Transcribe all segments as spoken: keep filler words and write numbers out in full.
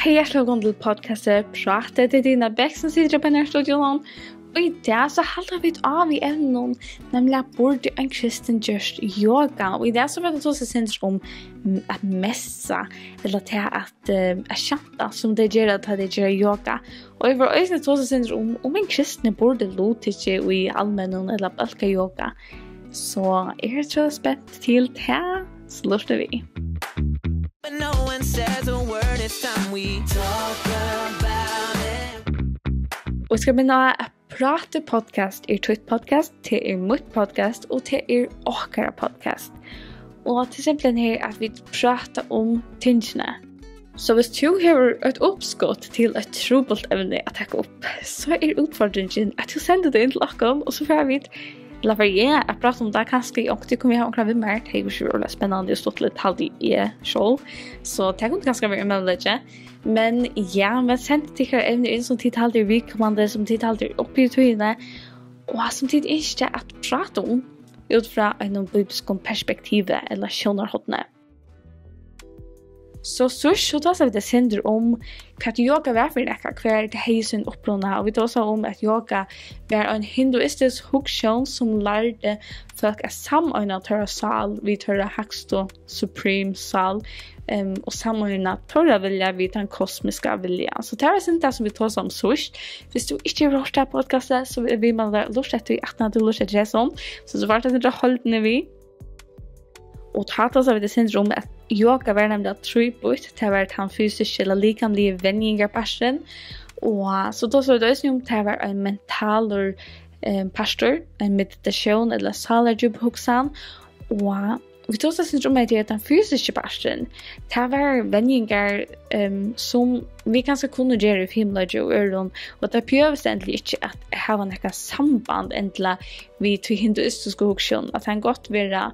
Hjartaliga vælkomin til podcastið Prátið. Tað er Dina Bech, sum situr uppi her í studioinum. Og í dag so halda vit á við evninum, nemliga burdi ein kristin gjørt yoga. Og í dag so fara vit at tosa eitt sindur um, mm, at messa, ella tað at, eh, at skjanta, sum tey gera, tá tey gera yoga. Og vit fara eisini at tosa eitt sindur um, um ein kristin burdi luttikið í almennum ella bólkayoga. So ert tú spent til tað? So lurta við. But no one says a word, it's time we talk about it. Og eg skal minna á, at Prátið podcast er títt podcast, tað er mítt podcast, og tað er okkara podcast. Og tað er simpelthen her, at vit práta um tingini. So viss tú hevur eitt uppskot til eitt trupult evni at taka upp, so er útfordringin, at tú sendir tað inn til okkum, og so fara vit, ella fari eg at práta um tað, kanska í onkuntíð komi eg at hava onkran við mær. Tað hevði verið øgiliga spennandi og stuttligt, haldi eg sjálv. So tað kundi kanska verið ein møguleiki. Men ja, men send tykkara evni inn, sum tit halda er viðkomandi, sum tit halda er uppi í tíðini, og sum tit ynskja at práta um út frá einum bíblikum perspektivi ella sjónarhorni. So síðst, so tosaðu vit eitt sindur um, hvat yoga var fyri nakað, hvar tað hevði sín uppruna, og vit tosaðu um, at yoga var ein hinduistisk hugsjón, sum lærdi fólk at sameina teirra sál við teirra hægstu, supreme sál, em, og sameina teirra vilja við tann kosmiska vilja. So tað var eitt sindur tað, sum vit tosaðu um síðst. Viss tú ikki hevur hoyrt tað podcastið, so vil eg viðmæla tær at lurta eftir, at tú lurtar eftir hesum, so tú fært eitt sindur av heildini við. Og tá tosaðu vit eitt sindur um, at yoga var nemliga tríbýtt. Tað var tann fysiski ella likamligi venjingarparturin. Og so tosaðu vit eisini um, tað var ein mentalur, eh, partur, ein meditatión ella sálardjúp hugsan. Og vit tosaðu eitt sindur um, at tað er tann fysiski parturin. Tað var venjingar, em, sum vit kanska kunnu gera í fimleiki og øðrum. Og tað behøvist endiliga ikki at hava nakað samband endiliga við tí hinduistisku hugsjónina. At hann gott vera,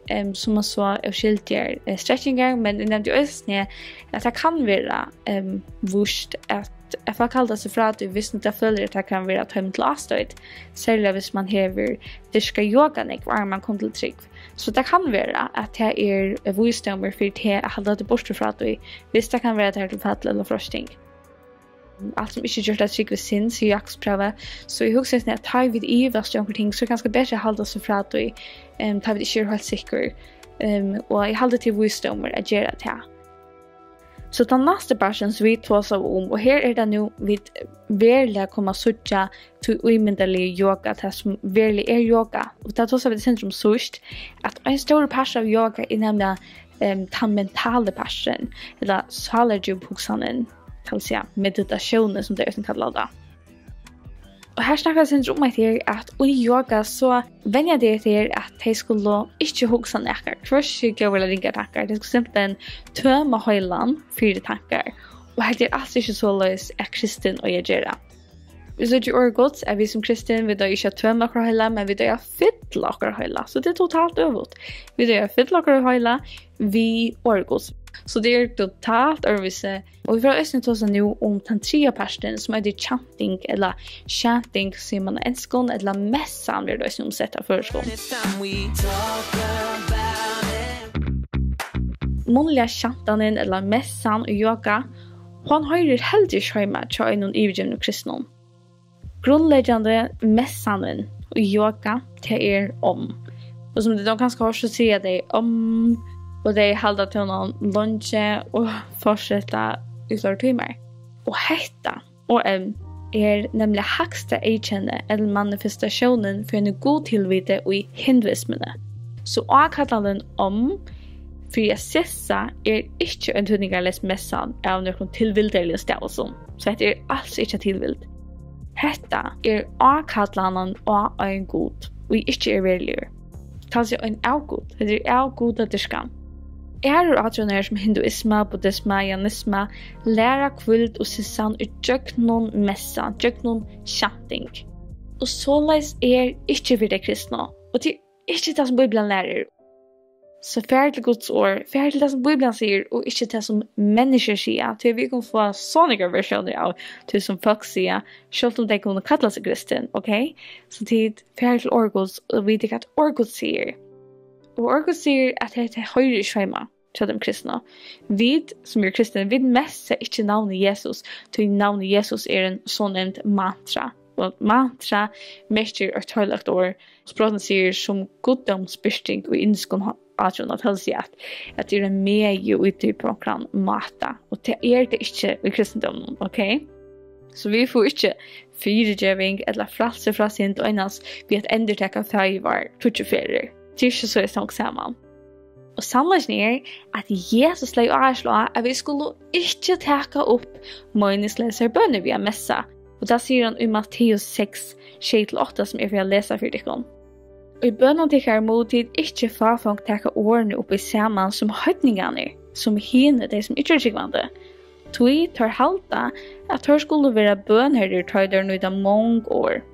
em, sum man sá, óskyldigar, eh, strekkingar, men eg nevndi eisini, at tað kann vera, em, víst, at, at fólk halda seg frá tí, viss nú tað følir, at tað kann vera teimum til ástoyt, serliga viss man hevur dyrkað yoga nógv, áðrenn man kom til trúgv. So tað kann vera, at tað er, eh, vísdómur fyri teg at halda teg burtur frá tí, viss tað kann vera tær til fall ella freisting. Alt sum ikki er gjørt av trúgv er synd, sigur Jakobsbrævið. So eg hugsi eisini, at tá ið vit ivast í onkrum ting, so er kanska betri at halda seg frá tí, em, tá vit ikki eru heilt sikkur. Em, og eg haldi, tað er vísdómur at gera tað. So tann næsti parturin, sum vit tosaðu um, og her er tað nú, vit veruliga koma at síggja tí ímyndarliga yoga, tað sum veruliga er yoga. Og tað tosaðu vit eitt sindur um síðst, at ein stórur partur av yoga er nemliga, em, tann mentali parturin, ella sálardjúp hugsanin, tað vil siga meditatiónin, sum tey eisini kalla tað. Og her snakka vit eitt sindur um, at her, at í yoga, so venja tey seg her, at tey skulu ikki hugsa nakrar, hvørki góðar ella ringar tankar. Tey skulu simpelthen tøma heilan fyri tankar. Og hetta er als ikki soleiðis, at kristin eiga at gera. Vit síggja í orði Guds, at vit sum kristin, vit eiga ikki at tøma okkara heila, men vit eiga at fylla okkara heila. So tað er totalt øvugt. Vit eiga at fylla okkara heila við orði Guds. So tað er totalt øðrvísi. Og vit fara eisini tosa nú um tann triðja partin, sum eitur chanting, ella chanting, sigur man á enskum, ella messan verður eisini umsett á føroyskum. It's time we talk about it. Munnliga chantanin, ella messan í yoga, hon hoyrir heldur ikki heima hjá einum yvirgivnum kristnum. Grundleggjandi messanin í yoga, tað er om. Og sum tit hava kanska hoyrt, so siga tey om, og tey halda tónan leingi og fortseta í fleiri tímar. Og hetta, og om, er nemliga hægsta eyðkenni ella manifestasjónin fyri einum gudtilviti í hinduismuni. So ákallanin om fyri at sissa er ikki ein týdningarleys messan av nøkrum tilvildarligum stavusum. So hetta er als ikki av tilvild. Hetta er ákallanin á ein gud, ið ikki er veruligur. Tað vil siga ein avgud. Hetta er avgudadyrkan. Aðrar átrúnaðir sum hinduisma, buddhisma, jainisma læra hvíld og sissan í gjøgnum messa, gjøgnum chanting. Og soleiðis er ikki fyri tey kristnu. Og tað er ikki tað, sum Bíblian lærir. So far til Guds orð, far til tað, sum Bíblian sigur, og ikki tað, sum menniskjur siga. Tí vit kunnu fáa so nógvar versjónir av tí, sum fólk siga, sjálvt um tey kunnu kalla seg kristin, ok? So tit, far til orð Guds, og vitið, hvat orð Guds sigur. Og orð Guds sigur, at hetta hoyrir ikki heima. hjá teimum kristnu. Vit, sum eru kristin, vit messa ikki navnið Jesus, tí navnið Jesus er ein so nevnd mantra. Og mantra merkir eitt heilagt orð, sprotin sigur sum guddómsbirting í ymiskum átrúnað, tað vil siga at, at tað er ein megi í tí på onkran máta, og tað er tað ikki í kristindóminum, ok? So vit fáa ikki fyrigeving ella frælsi frá synd einans við at endurtaka faðir vár tíggju ferðir. Tað er ikki so, eg stangi saman. Og sannleikin er, at Jesus legði áherslu á, at vit skulu ikki taka upp meiningsleysar bønir við at messa. Og tað sigur hann í Matteus seks, sjey til átta, sum eg fari at lesa fyri tykkum. Í bønum tykkara mugu tit ikki fáfong taka orðini upp í saman sum heidningarnir, sum hini, tey sum ikki eru trúgvandi. Tí teir halda, at teir skulu vera bønherrar, tá ið teir nýta mong orð.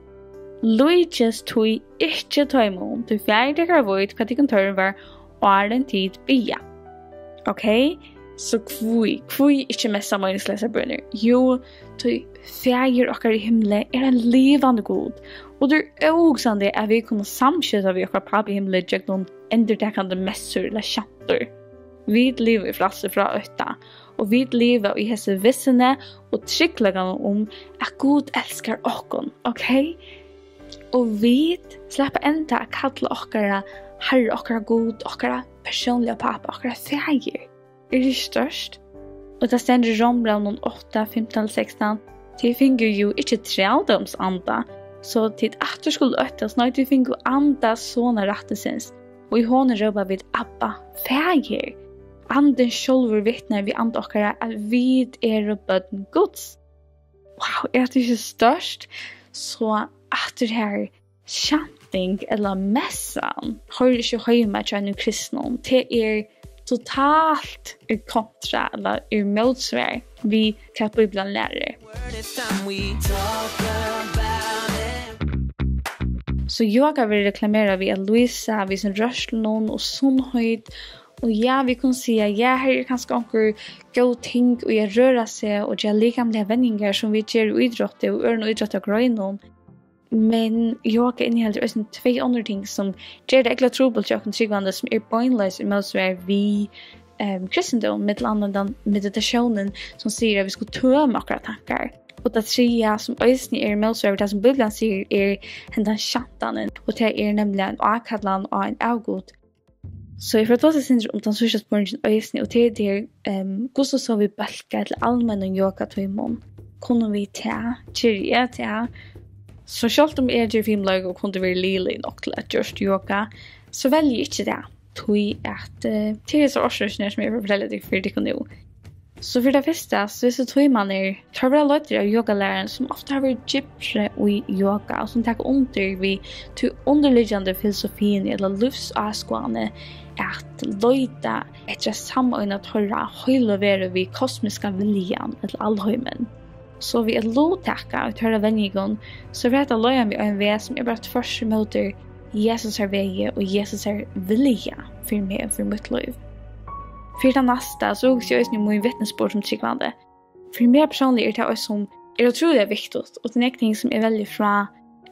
Líkist tí ikki teimum, tí faðir tykkara veit, hvat tykkum tørvar, áðrenn tit biðja. Ok? So hví, hví ikki messa meiningsleysar bønir? Jú, tí faðir okkara í himli er ein livandi Gud, og tað er óhugsandi, at vit kunnu samskifta við okkara Pápa í himli gjøgnum endurtakandi messur ella sjantur. Vit liva í frælsi frá ótta, og vit liva í hesi vissuni og tryggleikanum um, at Gud elskar okkum, ok? Og vit sleppa enntá at kalla okkara Harra, okkara Gud, okkara persónliga Pápa, okkara Faðir. Er tað ikki stórt? Og tað stendur í Rómbrævinum átta, fimtan til sekstan: Tit fingu jú ikki trældómsanda, so tit aftur skulu óttast, nei, tit fingu anda sonarættisins, og í honum rópa vit: Abba, Faðir! Andin sjálvur vitnar við anda okkara, at vit eru børn Guds. Wow, er tað ikki stórt? So aftur her, sjanting ella messan hoyrir ikki heima hjá einum kristnum. Tað er totalt í kontra ella í mótsvar við, hvat Bíblian lærir. So yoga verður reklamerað við at lýsa við sínum rørslum og sunnheit. Og ja, vit kunnu siga, ja, her er kanska onkur góð ting í at røra seg og gera likamligar venjingar, sum vit gera í ítrótti og øðrum ítróttagreinum. Men yoga inniheldur eisini tvey onnur ting, sum ger tað ógvuliga trupult hjá okkum trúgvandi, sum er beinleiðis í mótsvar við, ehm, kristindóm, millum annað tann meditasjónin, sum sigur, at vit skulu tøma okkara tankar. Og tað triðja, sum eisini er í mótsvar við tað, sum Bíblian sigur, er hendan sjantanin, og tað er nemliga ein ákallan á ein avgud. So eg fari at tosa eitt sindur um tann síðsta spurningin eisini, og tað er, ehm, hvussu so við bólki ella almennum yogatímum? Kunnu vit tað? Geri eg tað? So sjálvt um eg geri fimleik og kundi verið liðilig nokk til at gjørt yoga, so velji eg ikki tað. Tí at, eh, tað er so orsøkin her, sum eg vil fortelja tykkum, fyri tykkum nú. So fyri tað fyrsta, so hesir tímarnir, teir verða leiddir av yogalærarum, sum ofta hava verið djúpri í yoga, og sum taka undir við tí undirliggjandi filosofiini ella lívsáskoðanini, at leita eftir at sameina teirra heilu veru við kosmiska viljan ella alheimin. So við at luttaka í teirra venjingum, so fer hetta at leiða meg ein veg, sum er bara tvørtur ímóti Jesusar vegi og Jesusar vilja fyri meg og fyri mítt lív. Fyri tað næsta, so hugsi eg eisini um mín vitnisburð sum trúgvandi. Fyri meg persónliga er tað eitt, sum er ótrúliga viktigt, og tað er nógv ting, sum eg velji frá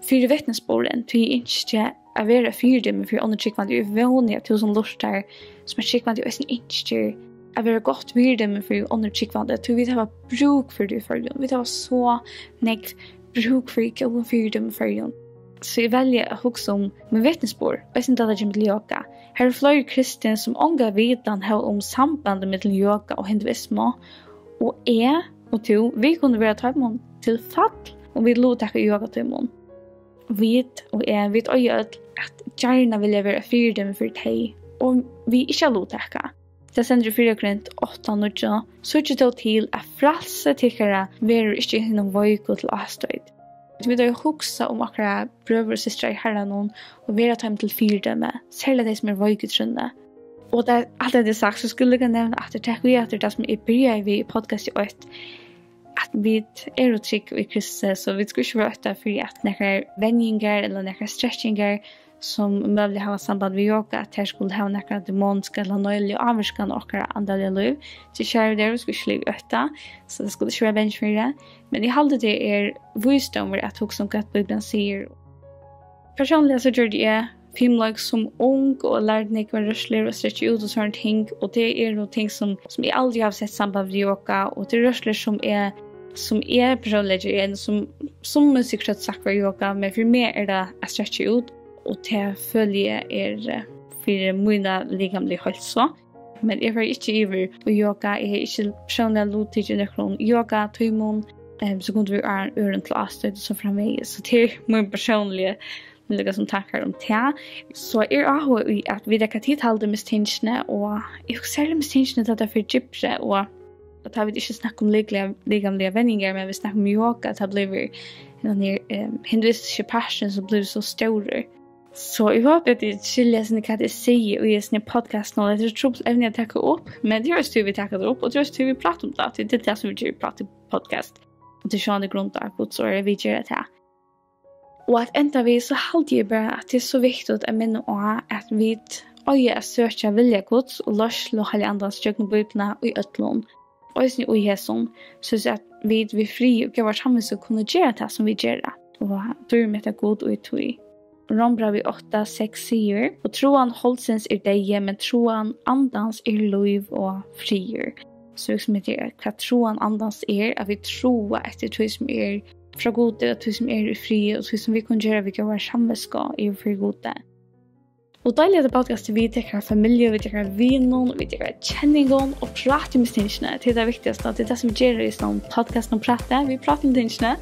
fyri vitnisburðin, tí eg ynski at vera eitt fyridømi fyri onnur trúgvandi, og eg vóni, at tú sum lurtar, sum ert trúgvandi, eisini ynskir at vera gott fyridømi fyri onnur trúgvandi, tí vit hava brúk fyri tí í Føroyum. Vit hava so nógv brúk fyri góðum fyridømum í Føroyum. So eg velji at hugsa um mín vitnisburð, eisini tá tað kemur til yoga. Har eru fleiri kristin, sum onga vitan hava um sambandið millum yoga og hinduismu, og eg og tú, vit kunnu vera teimum til fall, um vit luttaka í yogatímum. Vit og eg, vit eiga øll at gjarna vilja vera eitt fyridømi fyri tey, og við ikki at luttaka. Tað stendur í fyrra Korint átta níggju: Síggið tó til, at frælsi tykkara verður ikki hinum veiku til ástoyt. Vit eiga at hugsa um okkara brøður og systrar í Harranum og vera teimum til fyridømi, serliga tey, sum eru veik í trúnni. Og tá alt hetta er sagt, so skulu eg líka nevna aftur, tak við aftur tað, sum eg byrjaði við í podcast eitt, at vit eru trygg í Kristi, so vit skulu ikki vera ótta fyri, at nakrar venjingar ella nakrar strekkingar, sum møguliga hava samband við yoga, at tær skulu hava nakra demoniska ella andaliga ávirkan á okkara andaliga lív. Tí kæru tær, vit skulu ikki liva í ótta, so tað skulu ikki vera bangin fyri. Men eg haldi, tað er vísdómur at hugsa um, hvat Bíblian sigur. Persónliga so gjørdi eg fimleik sum ung og lærdi nógvar rørslur og strekki út og sovorðin ting, og tað eru ting sum, sum eg aldri havi sett samband við yoga, og tað eru rørslur sum eg, sum eg persónliga geri, enn sum, sum er sikkurt sagt var yoga, men fyri meg er tað at strekja út, og tað føli eg er, eh, fyri mína likamligu heilsu. Men eg fari ikki yvir í yoga, eg hevði ikki persónliga luttikið í nøkrum yogatímum, em, so kundi verið øðrum til ástøði og so framvegis. So tað er mín persónliga, líka sum tankar um tað. So er áhugi í, at vita hvat tit halda um hesi tingini, og eg hugsi serliga um hesi tingini, tá tað fer djúpri, og at tá vit ikki snakka um likamliga, likamliga venjingar, men vit snakka um yoga, tá blívur henda her, em, hinduistiski parturin, sum blívur so stórur. So eg hopi, at tit skilja, sum hvat eg sigi í hesum podcastinum, og tað er eitt trupult evni at taka upp, men tað er eisini tí, vit taka tað upp, og tað er eisini tí, vit práta um tað, tí tað er tað, sum vit gera í prát í podcast. Og tað er sjálvandi grundarlag Guds orð, vit gera tað. Og at enda við, so haldi eg bara, at tað er so viktigt at minna á, at vit eiga at søkja vilja Guds og leiðslu Heilaga Andans gjøgnum Bíbliuna í øllum, eisini í hesum, soleiðis at vit við frið og góðari samvitsku kunnu gera tað, sum vit gera, og dýrmeta Gud í tí. Rómbrævið átta seks sigur: "Og trúan holdsins er deyði, men trúan andans er lív og friður." So, sum hetta er, hvat trúan andans er, at vit trúa eftir tí, sum er frá Gudi, og tí, sum er í friði, og tí, sum vit kunnu gera við góðari samvitsku yvir fyri Gudi. Og deila hetta podcastið við tykkara familju, við tykkara vinum, við tykkara kenningum, og práta um tingini. Tað er tað viktigasta, tað er tað, sum vit gera í hesum podcastinum, práta. Vit práta um tingini.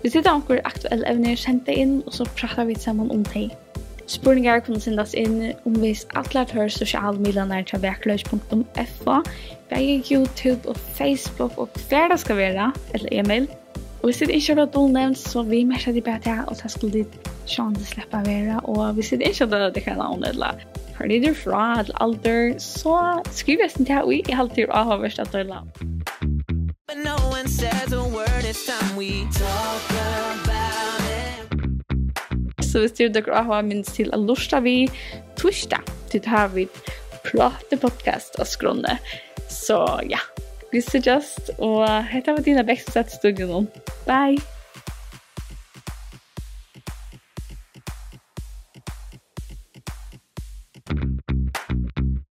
Hvis tit hava onkur aktuell evni, send tað inn, og so práta vit saman um tey. Spurningar kunnu sendast inn umvegis allar teir sosialu miðlarnar hjá vakurleiki punktum f o, bæði YouTube og Facebook og hvar tað skal vera, ella e-mail. Og hvis tit ynskja at verða dulnevnd, so viðmerkja tit bara tað, og tað skulu tit sjálvandi sleppa at vera. Og hvis tit ynskja at deila tykkara navn, ella hvar tit eru frá, ella aldur, so skriva eisini tað í. Eg haldi, tað er áhugavert at deila. But no one says a word, it's time we talk about it. So hvis tit hava áhuga, minnist til at lurta við týsdag, tí tá hava vit Práta podcast á skránni. So ja, vit síggjast, og hetta var Dina Bech, sum sat í studionum. Bye!